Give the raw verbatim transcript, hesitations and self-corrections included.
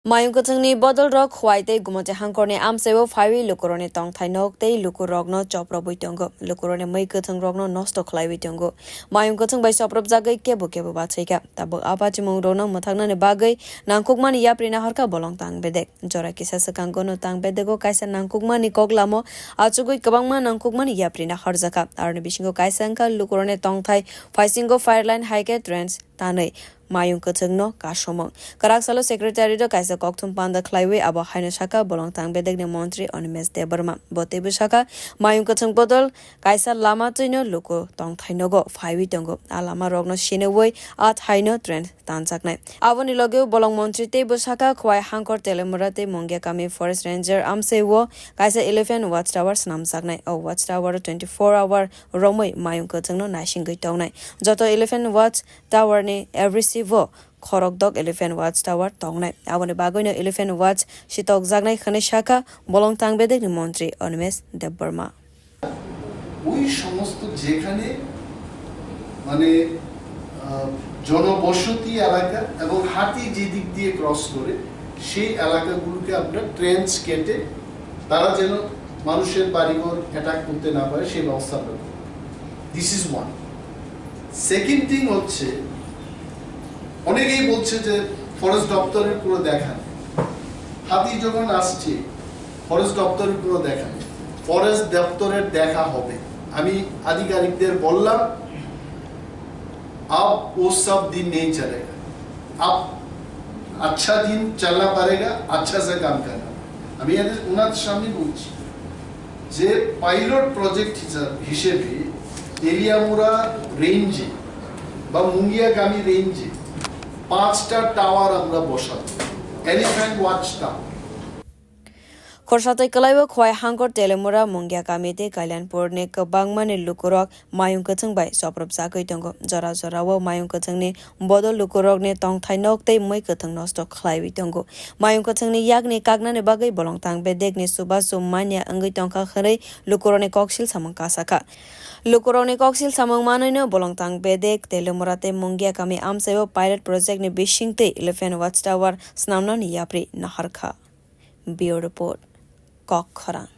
Mayung kwthwngni bodolrok Khwai tei Gumoti hangkorni amchaio phaiwi lukurokni tongthai nok tei lukurokno choprobwi tongo. Lukurokni mwi kwthwngrokno nosto khlaiwi tongo. Mayung kwthwng bai chopropjagwi kebo kebo bachaikha. Tabuk a pachimungrokno mwthaknani bagwi nangkukmani yapri naharkha bolong tang bedek. Jora kisa swkango no tang bedego kaisa nangkukmani kok lamo achugwi kwbangma nangkukmani yapri naharjakha. Aroni bisingo kaisa wngkha lukurokni tongthai phaisingo fire line hai khe trench tanwi mayung kwthwngno kasomwng. Kwrak salo secretariat-o kaisa kokthum panda khlaiwi abo haino sakha bolong tang bedekni montri Animesh Debbarma. Bo teibo sakha, mayung kwthwng bodol kaisa lama twino luku tongthai nogo phaiwi tongo. A lama rokno siniwi a thaino train tanjaknai. Aboni logeo bolong montri teibo sakha, Khwai hangkor Telemura tei Mungia kami forest ranger amsaiwo kaisa elephant watch tower swnamjaknai. O watch tower twenty-four hour romwi mayung kwthwngno naisingwi tongnai. Joto elephant watch tower ni every sibo khorokdok elephant watch tower tongnai. Aboni bagwino elephant watch sitokjaknai hwnwi sakha bolong tang bedekni montri Animesh Debbarma. ওই সমস্ত যেখানে মানে আহ, জনবসতি এলাকা এবং হাতি যে দিক দিয়ে ক্রস করে সেই এলাকাগুলোকে আমরা ট্রেঞ্চ কেটে তারা যেন মানুষের বাড়িঘর অ্যাটাক করতে না পারে সেই ব্যবস্থা আমরা করব। This is one. Second thing হচ্ছে, অনেকেই বলছে যে ফরেস্ট দপ্তরের কোনো দেখা নেই। হাতি যখন আসছে, ফরেস্ট দপ্তরের কোনো দেখা নেই। ফরেস্ট দপ্তরের দেখা হবে। আমি আধিকারিকদের বললাম, अब वो सब दिन नहीं चलेगा। अब अच्छा दिन चलना पड़ेगा, अच्छा से काम करना। আমি এদের ওনার সামনে বলছি যে পাইলট প্রজেক্ট হিসাব হিসেবে তেলিয়ামুড়া রেঞ্জে বা মুঙ্গিয়াকামি রেঞ্জে পাঁচটা টাওয়ার আমরা বসাবো, elephant watch tower. Khorsa tei kwlaibo Khwai hangkor Telemura Mungia kami tei Kalyanpurni kwbangmani lukurok mayung kwthwng bai chopropjagwi tongo. Jora jorao mayung kwthwngni bodol lukurokni tongthai nok tei mwi kwthwng nosto khlaiwi tongo. Mayung kwthwngni yakni kaknani bagwi bolong tang bedekni chubachu manya wngwi tongkha hwnwi lukurokni koksil samung kasakha. Lukurokni koksil samung manwino bolong tang bedek Telemura tei Mungia kami amchaio pilot projectni bisingtwi elephant watch tower swnamnani yapri naharkha. Bureau Report, Kok Khorang.